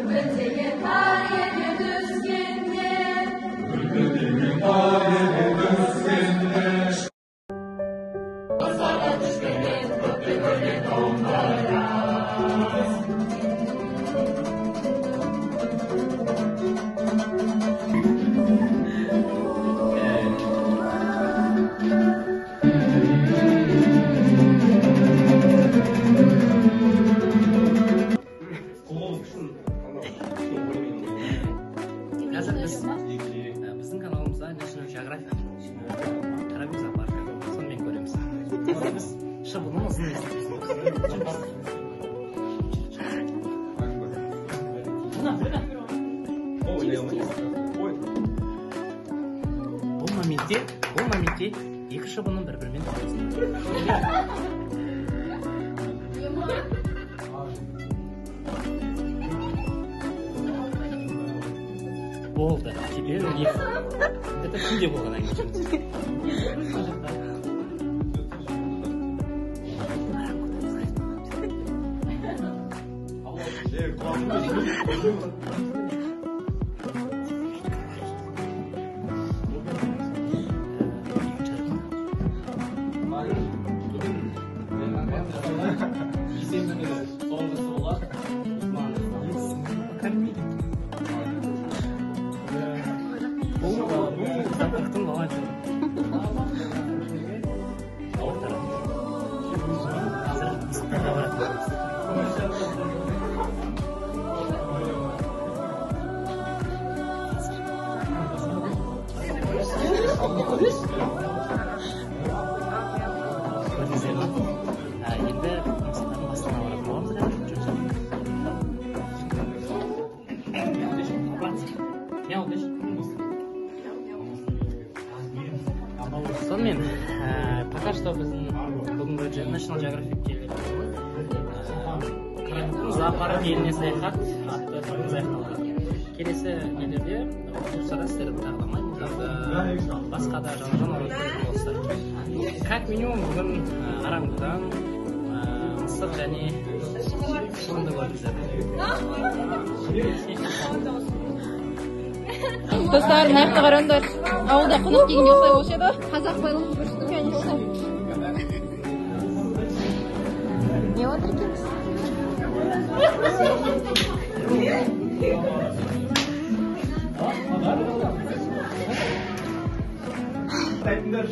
Үлпілдеген қар елге түскенде. Үлпілдеген қар елге түскенде. Озаға түшкенде көпті көрген домбыра. Қазір біз біздің каналымызда National Geographic Қаракөз зоопаркі, сонымен көреміз. Қазір біз шыбынның ызын естиміз. Мына, мына. Бұл моментте екі шыбынның бір-бірімен таласты. Болды. Теперь у них это түнде болған әңгіме. Дүйсенбінің соңғысы болады. Покормили. Бұл зоопарктың волонтері. Қазір мысықтарға баратын боламыз. Көрдіңіздер ма? Енді мысықтардың бастығына баратын боламыз қазір. Жүріңіздер. Мяу деші. Сонымен, пока что біздің бүгінгі National Geographic Қаракөктің зоопарк еліне саяхат атты фильміміз аяқталды. Келесі нелерде туыстарда сіздерді тағы да маймылдарды, басқа да жаңа жануарларды көретін боласыздар. Как минимум бүгін орангутан, мысық және шыбынды көрдіңіздер. Достар, мына жақта қараңдар. Ауылда қонақ келгенде осылай болушы еді. Қазақ байлығы көрсету, конечно. Не отыр екенбіз? Айтыңдар.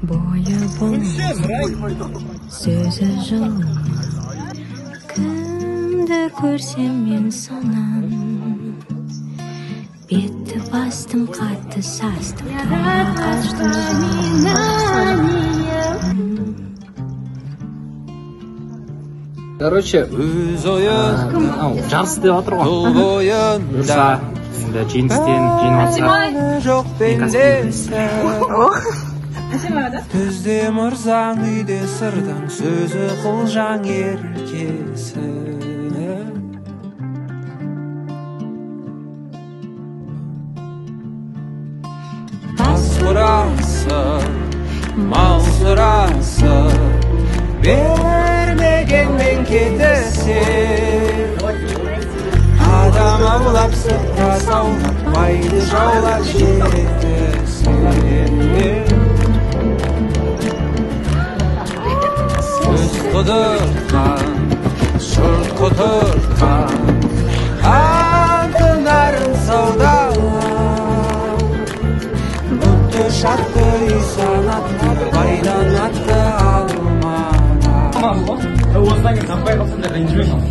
Бойы болмаса, сөзі жылы. Кімді көрсем мен сонан. Бетті бастым, қатты састым, қаштым Короче, жарыс деп жатыр ғой. Бұйырса, енді жеңістен жеңіп алса. Түзде мырзаң, үйде сырдаң, сөзі қылжаң еркесі. Тас құрасы, мал сұрасы, бермегенмен кетісер. Адам аулап, сыртқа саулап, байды жаулап жетісер. Сөз құдыртқан, жұрт құтыртқан, алтын арын саудалап. Бұтты шатты үй санатты, байдан атты алмаған. Осыдан кейін таппай қалсаңдар ренжімеңіз.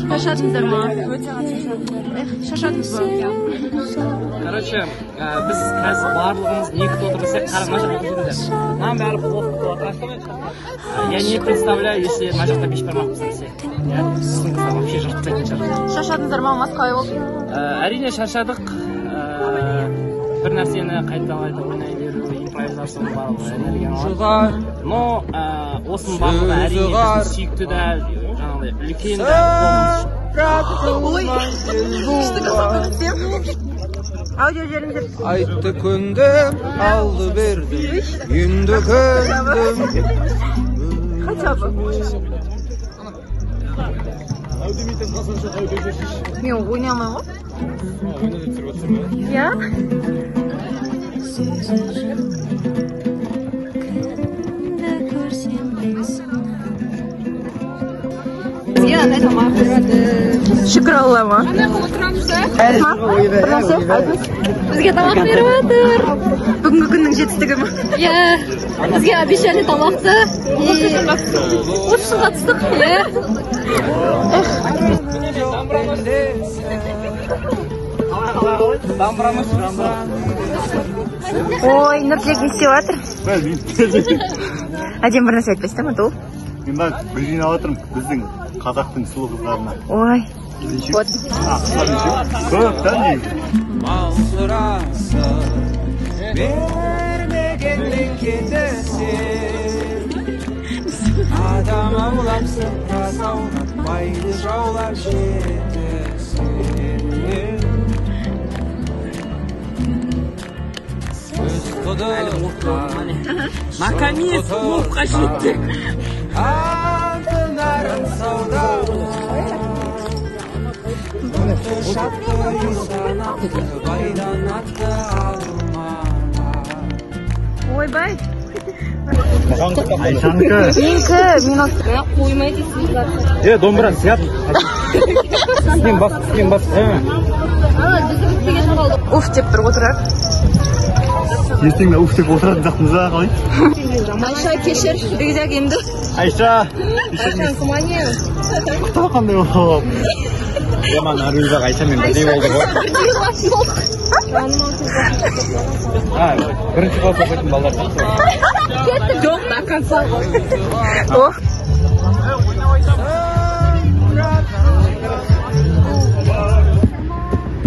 Шаршадыңыздар ма? Өте қатты шаршадым. Шаршадыңыз ба? Короче, біз қазір барлығымыз не күтіп отырмыз десек, қара, мына жақта күтіңдер. Мынаның бәрі плов күтіп отыр. Я не представляю, если мына жақта бешбармақ пісірсе. Иә, біздің қыздар вообще жыртып тастайтын шығар. Шаршадыңыздар ма? Мас қалай болды? Әрине шаршадық. Бір нәрсені қайта-қайта ойнай беру, импровизацияның барлығы энергияны алады. Но осының барлығы әрине біздің сүйікті де, жаңағыдай үлкен де Ой, аудио жіберіңдер. Айтты көндім, алды бердім, енді көндім. Хотя бы. Мен ойнай алмаймын ғой. Иә? Сөзі жылы. Кімді көрсем мен сонан. Бізге андай тамақ берді. Шүкір Алла ма? Бір нәрсе айтыңыз. Бізге тамақ беріп жатыр. Бүгінгі күннің жетістігі ма? Иә. Бізге обещали тамақты. Осы жылға түстік. Иә. Ой, Нұртілек не істеп жатыр? Әдемі бір нәрсе айтпайсыз ба, Матул? Мен мына гүл жинап жатырмын біздің қазақтың сұлу қыздарына. Ой. Вот. Көп та негізі. Мал сұрасы, бермегеннен кетісер. Адам аулап, сыртқа саулап, байды жаулап жетісер. Сөз құдыртқан, Наконец, пловқа жеттік. Алтын арын саудалап. Бұтты шатты үй санатты, байдан атты алмаған. Ойбай. Айшанікі. Менікі, мен Қоймайды сыйлар. Домбыра сият. Үстінен бас, үстінен бас. Ана бізді бітпеген қалды. Уф деп бір отырар. Ертең уф деп отыратын сияқтымыз ба, қалай? Айша, кешір, рюкзак енді. Айша, құты қандай болып. Жаман рюкзак Айшамен бірдей болды ғой. Бірінші класс оқитын балалар. Кеттік. Жоқ, до конца ғой. Ох.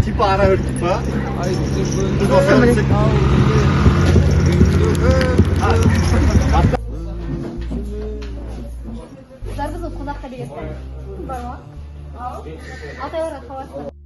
Типа ара өрттік па? Қыздар, біз қонаққа бересіздер. Бар ма? Алтайларға хабарсыздар.